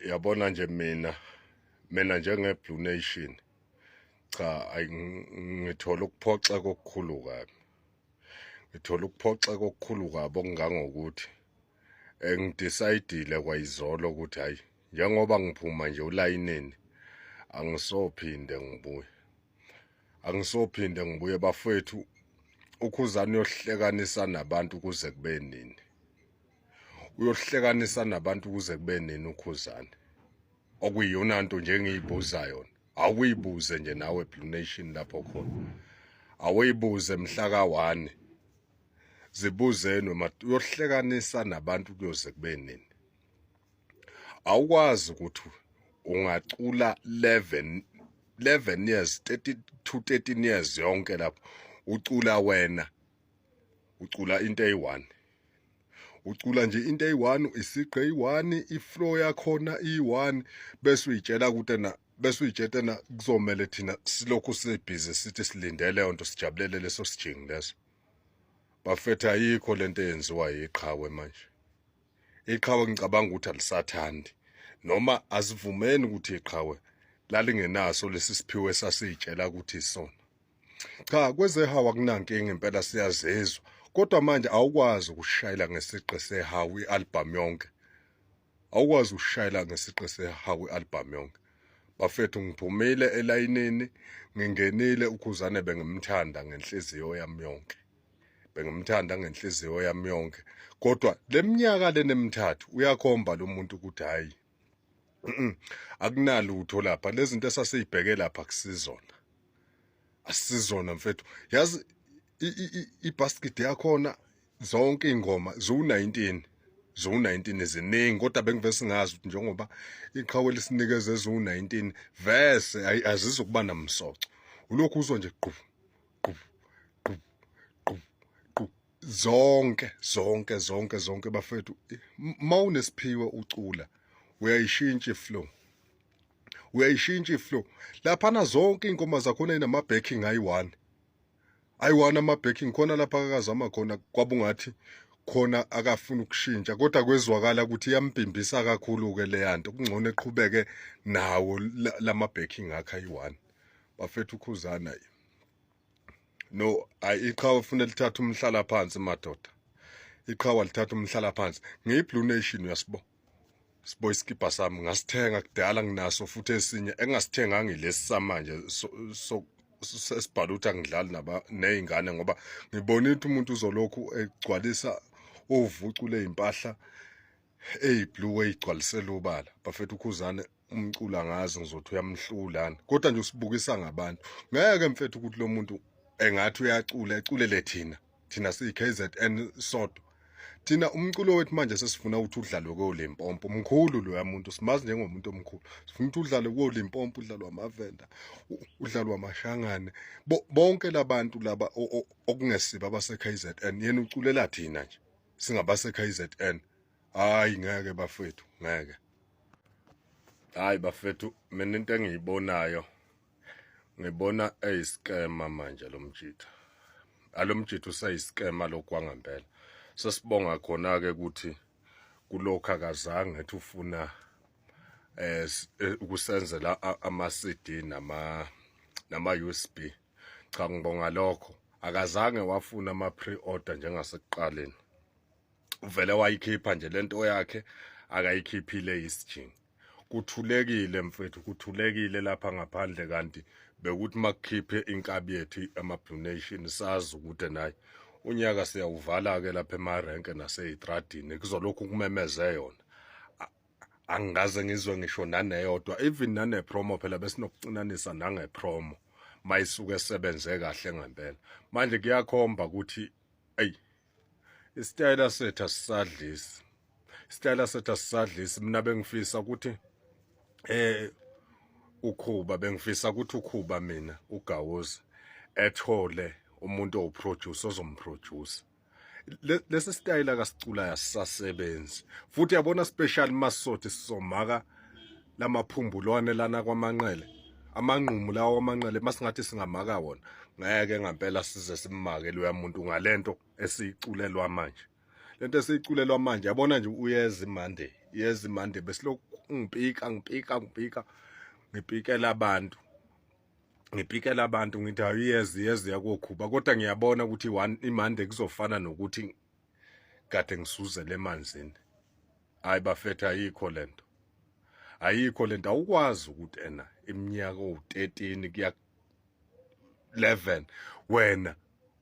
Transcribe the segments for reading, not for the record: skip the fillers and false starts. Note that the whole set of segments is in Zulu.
Yabona nje mina njenge-Blue Nation, cha ayi ngithola ukuphoxeka okukhulu kabi. Ngithola ukuphoxeka okukhulu kabi okungangokuthi ngidecide-ile kwayizolo ukuthi hhayi njengoba ngiphuma nje ulayinini angisophinde ngibuye. Angisophinde ngibuye bafowethu, uKhuzani uyohlekanisa nabantu kuze kube nini? Uyohlekanisa nabantu kuze kube nini uKhuzani? Okuyiyona nto nje engiyibuza yona. Awuyibuze nje nawe Blue Nation lapho khona. Awuyibuze mhla ka-1. Zibuzeni uyohlekanisa nabantu kuyoze kube nini? Awukwazi ukuthi ungacula 11 years, 30 to 13 years yonke lapho ucula wena, ucula into eyi-1, ucula nje into eyi-1, isigqi eyi-1, iflow yakhona iyi-1, bese uyitshela ukuthi na bese uyitshela na kuzomele thina silokhu sibhizi sithi silindele leyo nto, sijabulele leso sijingi leso. Bafethu, ayikho lento eyenziwa yiqhawe manje. Iqhawe ngicabanga ukuthi alisathandi, noma asivumeni ukuthi iqhawe lalingenaso lesi siphiwo esasiyitshela ukuthi isona. Cha, kwezehawu akunankinga impela, siyazizwa, kodwa manje awukwazi ukushayela ngesiqe sehawu i-album yonke. Awukwazi ukushayela ngesiqe sehawu i-album yonke. Bafethu, ngiphumile elayinini, ngingenile. UKhuzane bengimthanda ngenhliziyo yami yonke, bengimthanda ngenhliziyo yami yonke, kodwa leminyaka lenemithathu uyakhomba lo muntu ukuthi hayi, akunalutho lapha. Lezi zinto esasiyibheke lapha kusizona, asizona mfethu. Yazi ibasket yakhona, zonke ingoma ziwu-19, ziwu-19, ziningi, kodwa bengivese singazi ukuthi njengoba iqhawe lisinikeze eziwu-19 vese azizokuba namsoco. Ulokhu uzwa nje gqu gqu gqu gqu gqu zonke zonke zonke zonke. Bafethu, mawunesiphiwe ucula, uyayishintsha iflow, uyayishintsha iflow laphana. Zonke iy'ngoma zakhona inama-backing ayi-one, ayi-one ama-backing khona lapha akazama khona, kwabungathi khona akafuna ukushintsha, kodwa kwezwakala ukuthi iyambhimbisa kakhulu-ke leya nto. Kungcono eqhubeke nawo lama-backing akhe ayi-one. Bafethu, uKhuzana no, ayi, iqhawe funa lithatha umhlala phansi madoda, iqhawe lithatha umhlala phansi. Ngiyi-Blue Nation, uyasibo sibo isikibha sami ngasithenga kudala, nginaso futhi esinye engasithenganga ilesi samanje sesibhala ukuthi angidlali naba nezingane, ngoba ngibona ukuthi umuntu uzolokhu egcwalisa uvucu lezimpahla eyiblue eyigcwalisela ubala. Bafethu, uKhuzane umculo angazi ngizothi uyamhlulana, kodwa nje usibukisa ngabantu. Ngeke mfethu ukuthi lo muntu engathi uyacula eculele thina, thina siyi-KZN sodwa. Thina umculo wethu manje sesifuna ukuthi udlalwe koLimpopo. Mkhulu loya muntu, simazi njengomuntu omkhulu. Sifuna ukuthi udlalwe koLimpopo, udlalwe amaVenda, udlalwe amaShangane, bonke labantu laba okungesibo abase-KZN. Yena uculela thina nje singabase-KZN. Hayi ngeke bafethu, ngeke. Hayi bafethu, mina into engiyibonayo, ngibona eyiskema manje lo mjitha. Alomjitha useyiskema lokhu kwangempela. Sesibonga khona ke ukuthi kulokhu akazange ethi ufuna ukusenzela ama CD nama USB. Cha, ngibonga lokho, akazange wafuna ama pre-order njengasekuqaleni. Uvele wayikhipha nje lento yakhe, akayikhiphile isijingi, kuthulekile mfethu, kuthulekile lapha ngaphandle. Kanti bekuthi makukhiphe inkabi yethu ama-Blue Nation, sazi ukuthi naye unyaka siyawuvala-ke lapha emarenke nasey'tradini, kuzolokhu kumemeze yona. Angikaze ngizwe ngisho naneyodwa, even nane-promo. Phela besinokucinanisa nange-promo mayisuke esebenze kahle ngempela. Manje kuyakhomba ukuthi eyi, isitayela sethu asisadlisi, isitayela sethu asisadlisi. Mina bengifisa ukuthi ukhuba, bengifisa ukuthi ukhuba mina uGawozi ethole umuntu owuproducer ozomproducer. Lesi style akasiculayo asisasebenzi futhi, yabona, special masothi sizomaka lamaphumbulwane lana kwamanqele, amanqumu lawo amanqele, masingathi singamaka wona, ngeke ngempela size simmake loya muntu ngalento esiyiculelwa manje. Lento esiyiculelwa manje, yabona nje, uyeza iMonday, iyeza iMonday, besilokhu Ngipika ngipika ngipika ngipikela abantu ngipikela abantu ngithi ayiyezi yezi yakokhuba, kodwa ngiyabona ukuthi one iMonday kuzofana nokuthi kade ngisuzele emanzini. Hayi bafethu, ayikho lento, ayikho lento. Awukwazi ukuthi ena iminyaka owu-13 kuya 11 wena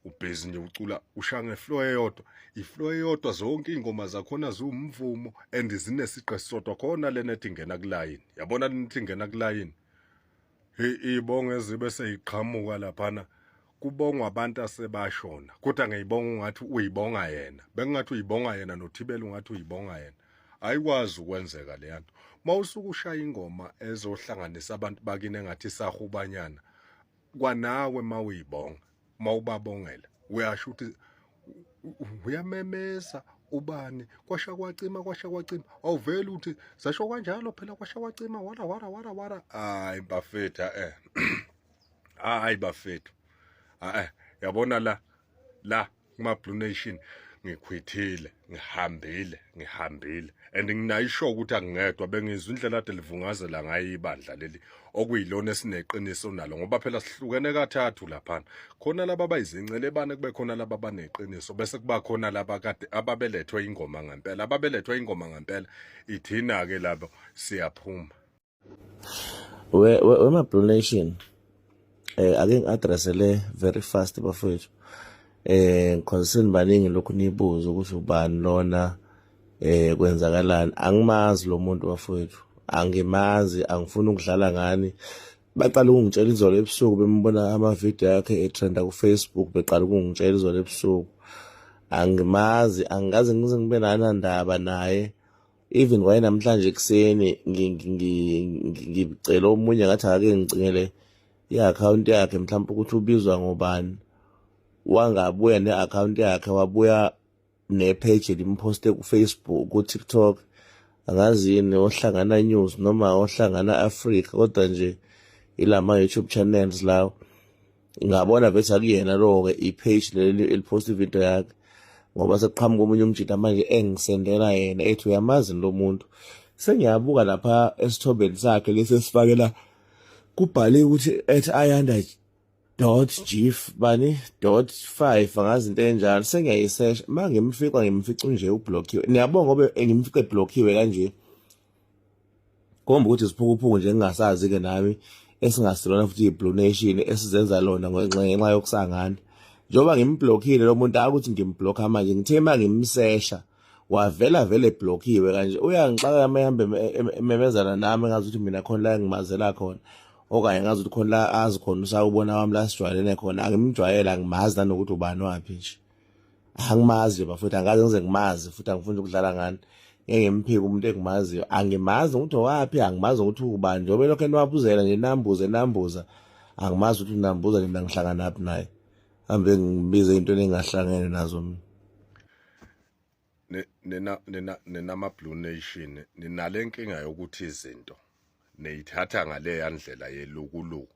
ubhizi nje ucula ushaya ngeflow eyodwa, iflow eyodwa, zonke iy'ngoma zakhona ziwumvumo and zinesiqe esisodwa. Khona lena ethi ingena kulayini, yabona lena ethi ingena kulayini, iy'bongo ezibe seyiqhamuka laphana, kubongwa abantu asebashona, kodwa ngiyibonga ungathi uyibonga yena, bengingathi uyibonga yena nothibela ungathi uyibonga yena. Ayikwazi ukwenzeka leya nto. Uma usuke ushaya ingoma ezohlanganisa abantu bakini engathi isahubanyana, kwanawe uma uyibonga, uma ubabongela, uyasho ukuthi uyamemeza ubani, kwasha kwacima, kwasha kwacima, awuveli uthi zasho kanjalo phela, kwasha kwacima, wara wara wara wara. Hayi bafethu, eh hayi bafethu, eh yabona la la kuma Blue Nation ngikhwithile, ngihambile, ngihambile and nginayisho ukuthi angingedwa. Bengizwa indlela ade livungazela ngayo ibandla leli okuyilona esineqiniso nalo, ngoba phela sihlukene kathathu laphana. Khona laba abayizincelebane, kube khona laba abaneqiniso, bese kuba khona laba kade ababelethwe ingoma ngempela, ababelethwe ingoma ngempela. Ithina ke labo siyaphuma. We ma Blue Nation, ake ngi-address le very fast bafowethu, concern baningi lokhu nibuza ukuthi ubani lona, kwenzakalani. Angimazi lo muntu bafowethu, angimazi, angifuni ukudlala ngani. Baqala ukungitshela izolo ebusuku, bembona amavidiyo akhe etrenda ku-Facebook, beqala ukungitshela izolo ebusuku. Angimazi, angikaze ngize ngibe nanandaba naye. Even kwaye namhlanje ekuseni ngicela omunye, ngathi akake ngicingele i-akhawunti yakhe mhlawumbe ukuthi ubizwa ngobani, wangabuya ne-akhawunti yakhe, wabuya nepage elimphoste ku-Facebook, ku-TikTok, angazi yini, ohlangana news noma ohlangana Africa, kodwa nje ilama YouTube channels lawo. Ngabona bethi akuyena lo-ke i-page leli eliphosta ividiyo yakhe, ngoba sekuqhamuka omunye umjita manje engisendela yena ethi uyamazi lo muntu. Sengiyabuka lapha esithombeni sakhe lesi esifakela, kubhaliwe ukuthi at ayanda dot gif bani dot 5, angazi into enjalo. Sengiyayisesha, uma ngimfica ngimfica nje ublockiwe. Niyabonga ngoba ngimfice eblockiwe kanje, komba ukuthi isiphukuphuku nje ngingasazi-ke nami esingasilona futhi i-Blue Nation esizenza lona ngenxa yokusangana. Njengoba ngimblockile lo muntu, akuthi ngimblocka manje, ngithe uma ngimsesha wavela vele eblockiwe kanje. Uyangixaka uma ehambe ememezana nami, ngazi ukuthi mina khona la engimazela khona, okanye ngazi ukuthi khona la azi khona usawubona wami la sijwayelene khona. Angimjwayele, angimazi nanokuthi ubani waphi nje, angimazi nje bafowethu, angikaze ngize ngimazi futhi angifuni ukudlala ngani. Ngeke ngimphike umuntu engimaziyo, angimazi ukuthi owaphi, angimazi ukuthi ubani, njengoba elokhu eniwabuzela nje, nambuze nambuza, angimazi ukuthi nambuza nje mina ngihlanganaphi naye, hambe ngibize into engingahlangene nazo mina. Nina nina nina ma Blue Nation ninale nkinga yokuthi izinto niyithatha ngale ndlela yelukuluku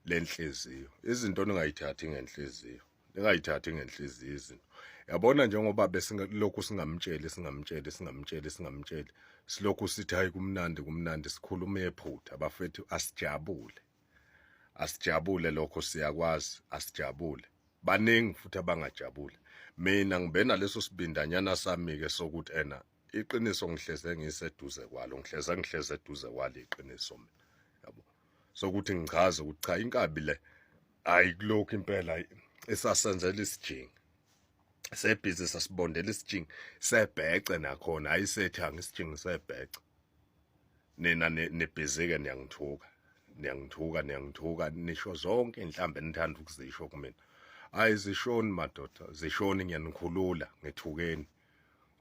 lenhliziyo. Izinto ningayithathi ngenhliziyo, ningayithathi ngenhliziyo izinto. Yabona njengoba besilokhu singamtsheli singamtsheli singamtsheli singamtsheli, silokhu sithi hayi kumnandi kumnandi, sikhuluma ephutha bafethu. Asijabule, asijabule, lokho siyakwazi, asijabule. Baningi futhi abangajabule. Mina ngibe naleso sibindanyana sami-ke sokuthi ena iqiniso ngihleze ngiseduze kwalo, ngihleze ngihleze eduze kwalo iqiniso mina, yabo, sokuthi ngichaze ukuthi cha, inkabi le ayikulokhu impela isasenzela isijingi sebhizi, sasibondela isijingi sebhece nakhona, ayisethanga isijingi sebhece. Nina nibhizi-ke niyangithuka, niyangithuka, niyangithuka, nisho zonke inhlambe enithanda ukuzisho kumina. Hayi zishoni madoda, zishoni, ngiyanikhulula, ngithukeni,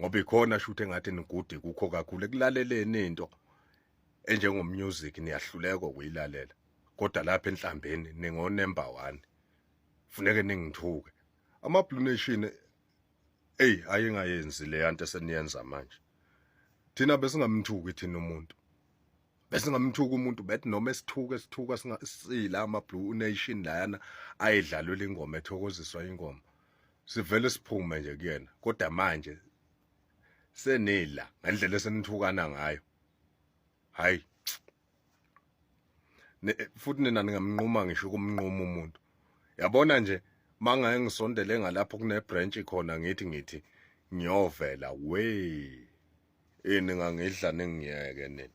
ngoba ikhona shuthi engathi nigude kukho kakhulu ekulaleleni into enjengomusic, niyahluleka ukuyilalela, kodwa lapha enhlambeni ningo number 1. Funeke ningithuke ama Blue Nation. Ey, ayingayenzi le yanto eseniyenza manje. Thina besingamthuki thina umuntu, besingamthuka umuntu, bethi noma esithuka esithuka singasila ama Blue Nation layana ayidlalwela ingoma, ethokoziswa ingoma, sivele siphume nje kuyena. Kodwa manje senila ngendlela esenithukana ngayo. Hayi, futhi nina ningamnquma ngisho ukumnquma umuntu. Yabona nje mangaye ngisondele ngalapho kune branch khona, ngithi ngiyovela we ningangidla ningiyeke nina,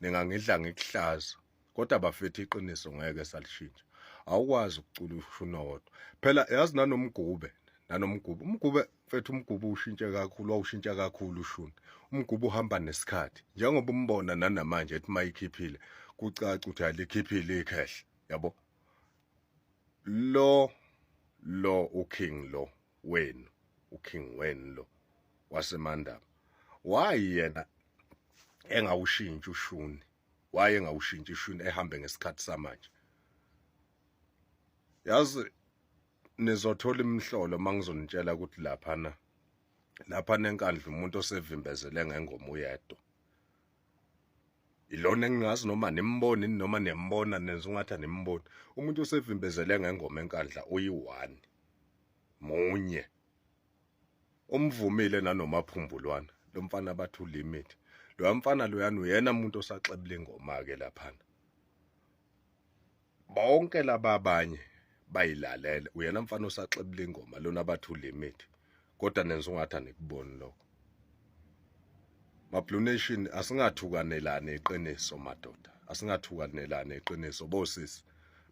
ningangidla ngikuhlaza. Kodwa bafethu, iqiniso ngeke salishintsha. Awukwazi ukucula ushuna wodwa phela, yazi. Nanomgube, nanomgube, umgube mfethu, umgube ushintshe kakhulu, wawushintsha kakhulu ushuni. Umgube uhamba nesikhathi, njengoba umbona nanamanje ethi mayikhiphile kucaca ukuthi alikhiphile ikhehle, yabo. Lo uking lo wenu, uking wenu lo wasemandaba, why yena engawushintshi ushuni? Why engawushintshi ushuni, ehambe ngesikhathi samanje? Yazi nizothola imihlolo mangizonitshela ukuthi laphana, lapha nenkandla, umuntu osevimbezele ngengoma uyedwa ilona engingazi noma nimboni noma niyambona, nenza ungathi animboni. Umuntu osevimbezele ngengoma enkandla uyi-one munye, umvumile nanoma phumbulwana lo mfana bathi ulimit. Loya mfana loyana uyena umuntu osaxebula ingoma-ke laphana. Bonke laba abanye bayilalele, uyena mfana osaxebula ingoma lona bathi ulimit, kodwa nenza ungathi anikuboni lokho. Ma-Blue Nation, asingathukanelani iqiniso madoda, asingathukanelani iqiniso bosisi.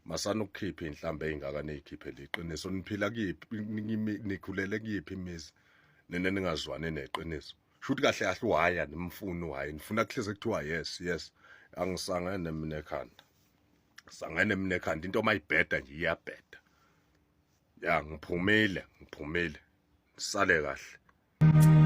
Masana ukukhipha iy'nhlamba ey'ngaka niy'khiphele iqiniso. Niphila kuyiphi, nikhulele kuyiphi imizi nina ningazwani neqiniso? Shuthi kahle kahle uhhayi animfuni uhhayi, nifuna kuhleze kuthiwa yes, yes. Angisangene mina ekhanda, sangene mina ekhanda. Into mayibheda nje iyabheda. Ya, ngiphumile, ngiphumile, sale kahle.